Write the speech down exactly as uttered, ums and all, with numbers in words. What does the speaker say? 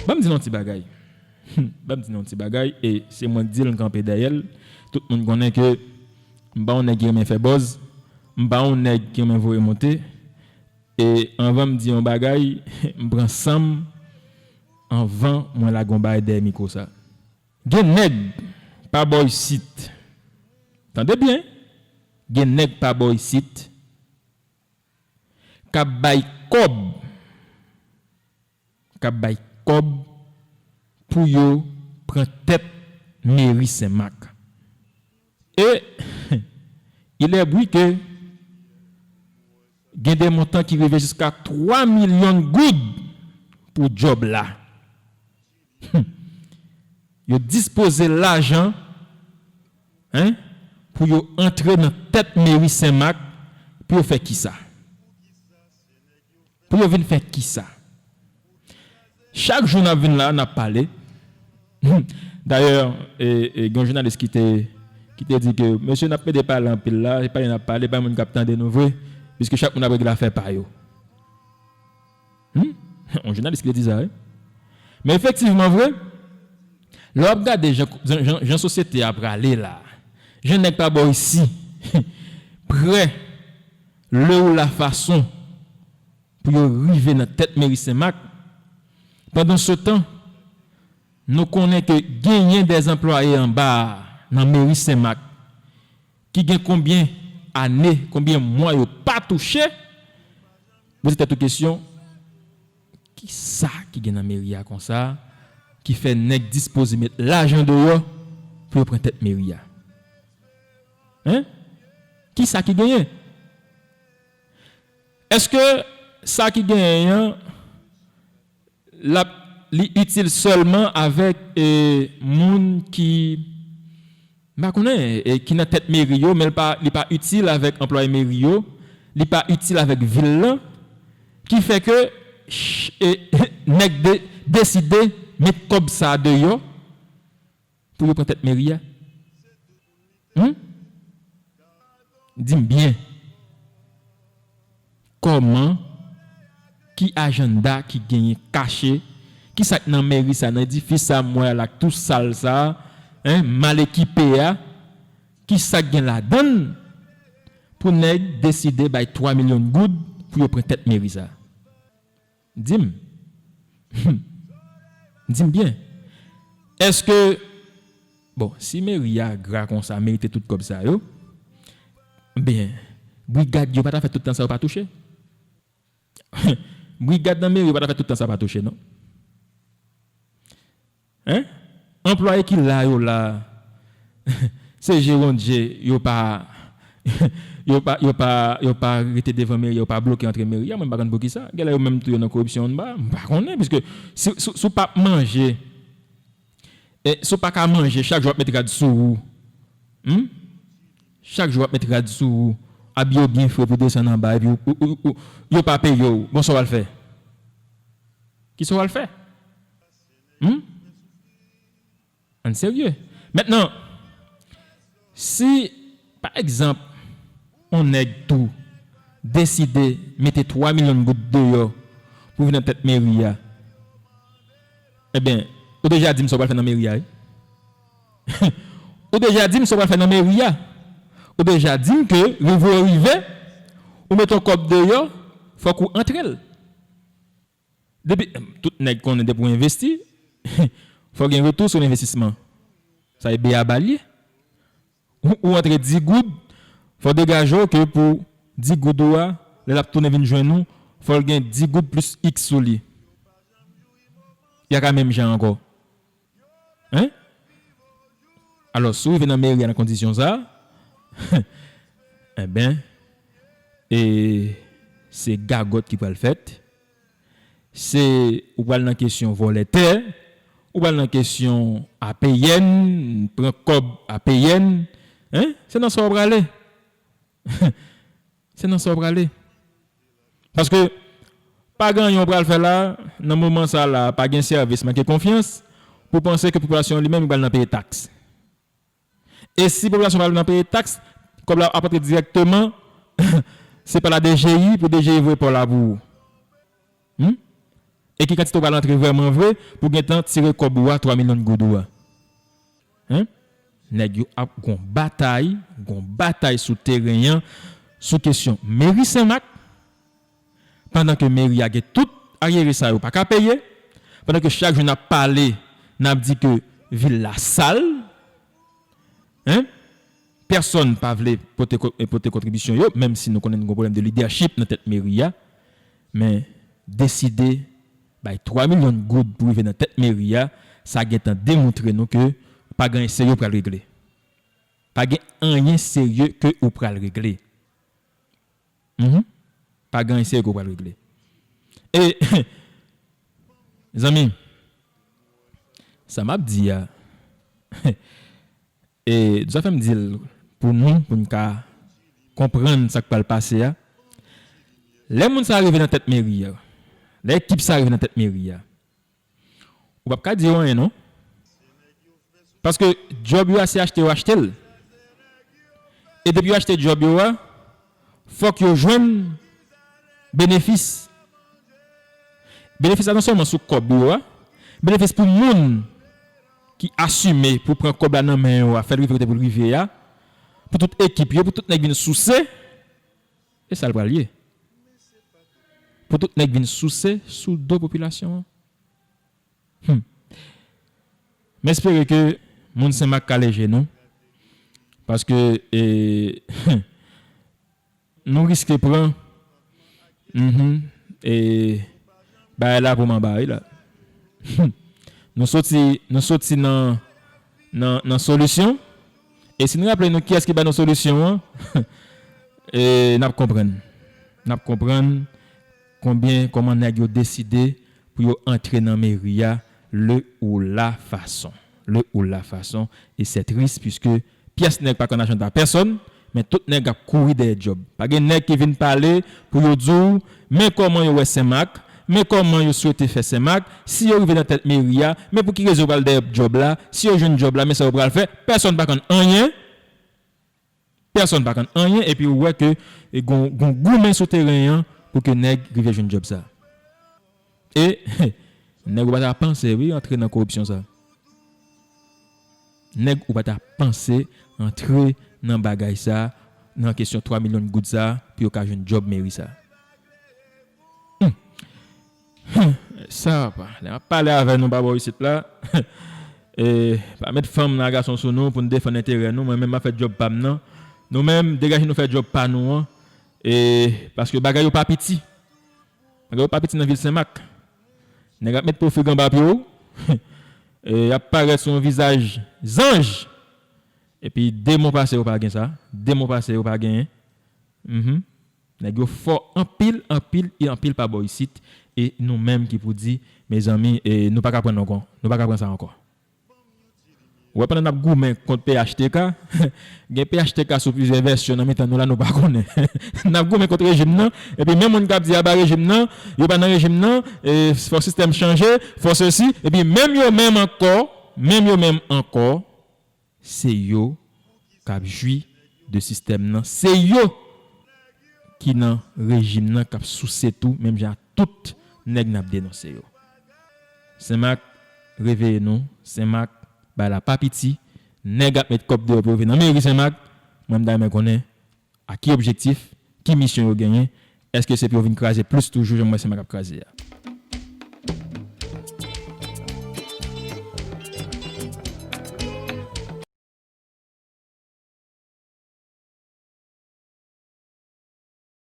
Ban m di nou yon ti bagay. Ban m di nou yon ti bagay, e se mwen k di l, m kanpe dèyè l. Tout moun konnen ke m pa yon nèg ki renmen fè buzz, m pa yon nèg ki renmen voye monte. E anvan m di yon bagay, m pran san m anvan mwen lage yon bagay dèyè mikwo sa. Gen nèg pa bò isit. Tande byen, gen nèg pa bò isit k ap bay kòb, k ap bay kòb pou yo pran tèt meri Senmak. E il est vrai que gen de montan ki rive jiska twa milyon goud pou djòb la. Yo dispoze lajan, en, pou yo antre nan tèt meri Senmak, pou yo fè kisa? Pou yo vin fè kisa? Chak jou n ap vin la, n ap pale. Dayè, e, e, gen yon jounalis ki te, ki te di ke, mesye, n ap mete pale anpil la, e pale n ap pale, pa moun k ap tande nou vre, piske chak moun ap regle afè pa yo. Hmm? Yon jounalis ki te di sa, wi. Men efektivman vre, lè w ap gade jan, jan, jan, jan sosyete a prale la, jan nèg pa bò isi prè le ou la fason pou yo rive nan tèt meri Senmak, pandan se tan, nou konnen ke genyen dèz anplwaye anba a nan meri Senmak ki gen konbyen ane, konbyen mwa yo pa touche, poze tèt ou kesyon, kisa ki gen nan meri a konsa, ki fè nèg dispoze met lajan deyò pou yo pran tèt meri a? Hein? Kisa ki genyen? Èske sa ki genyen an, l ap, li itil sèlman avèk, e, moun ki, m pa konnen, e, ki nan tèt meri yo, men l pa, li pa itil avèk anplwaye meri yo, li pa itil avèk vil lan, ki fè ke ch-, e, nèg de-, deside met kòb sa deyò pou yo pran tèt meri a? Hmm? Di m byen. Kòman? Ki ajanda ki genyen kache? Kisa k nan meri sa, nan edifis sa, m wè a la, ak tou sal sa, en, mal ekipe a? Kisa k gen ladan l pou nèg deside bay twa milyon goud pou yo pran tèt meri sa? Di m. Di m byen. Èske, bon, si meri a gra konsa, merite tout kòb sa yo, byen, brigad yo pa ta fè tout tan sa yo pa touche? Brigad nan meri yo pa ta fè tout tan sa pa touche, non? Hein? Anplwaye ki la yo la, se jewondje, yo pa, yo pa, yo pa, yo pa rete devan meri, yo pa bloke antre meri a, mwen m pa konn poukisa. Genlè yo menm tou yo nan koripsyon anba, m pa konnen, piske si, si, si w p ap manje, e, si w pa ka manje, chak jou w ap met rad sou ou. Hmm? Chak jou w ap met rad sou ou, abiye w byen fre pou desann anba, epi ou, ou, ou, ou, yo pa peye w. Bon, sa w al fè? Kisa w al fè? Hmm? Ann serye. Mentnan, si, pa egzanp, yon nèg tou deside mete twa milyon goud deyò pou vin nan tèt meri a, ebyen, ou deja di m sa w pral fè nan meri a, wi. Ou deja di m sa w pral fè nan meri a. Ou deja di m ke rive w rive, ou mete yon kòb deyò, fòk ou antre l. Depi, tout nèg konnen depi w envesti, fò gen retou sou envestisman. Sa e B A ba l ye. Ou, ou antre dis goud, fò degaje w ke pou dis goud ou a, lè l ap tounen vin jwenn ou, fò l gen dis goud plis X sou li. Y a ka menm jan ankò. Hein? Alò, si w rive nan meri a nan kondisyon sa, enben, e se gagòt ki pral fèt. Se, ou pral nan kesyon vòlè tè, ou pral nan kesyon A P N, pran kòb A P N, hein? Se nan sa w prale. Se nan sa w prale. Paske, pa gen anyen w pral fè la, nan moman sa la, pa gen sèvis, manke konfyans, pou panse ke popilasyon an li menm, li pral nan peye taks. E si popilasyon pa nan peye taks, kòb la ap antre dirèkteman, se pa la D G I, pou D G I voye pa w la pou ou. Hmm? E ki kantite w pral antre vrèman vre pou gentan tire kòb ou a, twa milyon goud ou a? Hein? Nèg yo ap gon batay, gon batay sou teren an, sou kesyon meri Senmak, pandan ke meri a gen tout aryere sa yo pa ka peye, pandan ke chak jou n ap pale, n ap di ke vil la sal, hein? Pèsonn pa vle pote, pote kontribisyon yo, menm si nou konnen nou gen pwoblèm de lidèchip nan tèt meri a, men deside bay twa milyon goud pou rive nan tèt meri a, sa gentan demontre nou ke pa gen anyen serye w pral regle. Pa gen anyen serye ke ou pral regle. Mhm. Pa gen anyen serye ke ou pral regle. E, zanmi, sa m ap di a, e, sa fè m di l pou nou, pou n ka konprann sa k pral pase a. Lè moun sa rive nan tèt meri a, lè ekip sa rive nan tèt meri a, ou p ap ka di yo anyen non. Paske djòb yo a se achte yo achte l. E depi yo achte djòb yo a, fòk yo jwenn benefis. Benefis la non sèlman sou kòb yo a, benefis pou moun ki asime pou pran kòb la nan men yo a, fè l rive kote pou l rive a, pou tout ekip yo, pou tout nèg vin souse, e sa l pral ye. Pou tout nèg vin souse sou do popilasyon an. Hmm. M espere ke moun Senmak kale je nou. Paske, e, nou riske pran, mhm, e, bagay la pou manba, wi la. Nou soti, nou soti nan, nan, nan solisyon. E si nou raple nou kiyès ki ba nou solisyon an, e, n ap konprann. N ap konprann konbyen, kòman nèg yo deside pou yo antre nan meri a le ou la fason. Le ou la fason. E c'est triste puisque pyès nèg pa konn ajan pa pèsonn, men tout nèg ap kouri dèyè djòb. Pa gen nèg ki vin pale pou yo di w, men kòman yo wè Senmak, men kòman yo swete fè Senmak, si yo rive nan tèt meri a, men pou ki rezon yo pral dèyè djòb la, si yo jwenn djòb la, men sa yo pral fè, pèsonn pa konn anyen. Pèsonn pa konn anyen, epi ou wè ke, e, gon, gon goumen sou teren an pou ke nèg rive jwenn djòb sa. E, nèg ou pa ta panse, wi, antre nan koripsyon sa. Nèg ou pa ta panse antre nan bagay sa, nan kesyon twa milyon goud sa, pou yo ka jwenn djòb meri sa. Hmm. Hmm. Sa pa. Lè m ap pale avè nou pa bò isit la, e, pa met fanm nan gason sou nou pou n defann enterè nou. Mwen menm m ap fè djòb pa m nan. Nou menm, degaje nou fè djòb pa nou an. E, paske bagay yo pa piti. Bagay yo pa piti nan vil Senmak. Nèg ap met pwofig anba pye w. E, y ap parèt sou yon vizaj zanj. Epi de mwa pase yo pa gen sa. De mwa pase yo pa genyen. Mhm. Nèg yo fò anpil, anpil, e anpil pa bò isit. E nou menm ki pou di, mezanmi, e nou pa ka pran non kon. Nou pa ka pran sa ankò. Ou wè pandan n ap goumen kont P H T K, gen P H T K sou plizyè vèsyon nan mitan nou la nou pa konnen. N ap goumen kont rejim nan, epi menm moun k ap di aba rejim nan, yo pa nan rejim nan, e fò sistèm chanje, fò sesi, epi menm yo menm ankò, menm yo menm ankò, se yo k ap jwi de sistèm nan, se yo ki nan rejim nan k ap souse tou, menm jan ak tout nèg n ap denonse yo. Senmak, reveye nou. Senmak, bagay la pa piti. Nèg ap met kòb deyò pou yo vin nan meri Senmak. Mwen, m ta renmen konnen a ki objektif, ki misyon yo genyen. Èske se pou yo vin kraze plis toujou, jan m wè Senmak ap kraze a?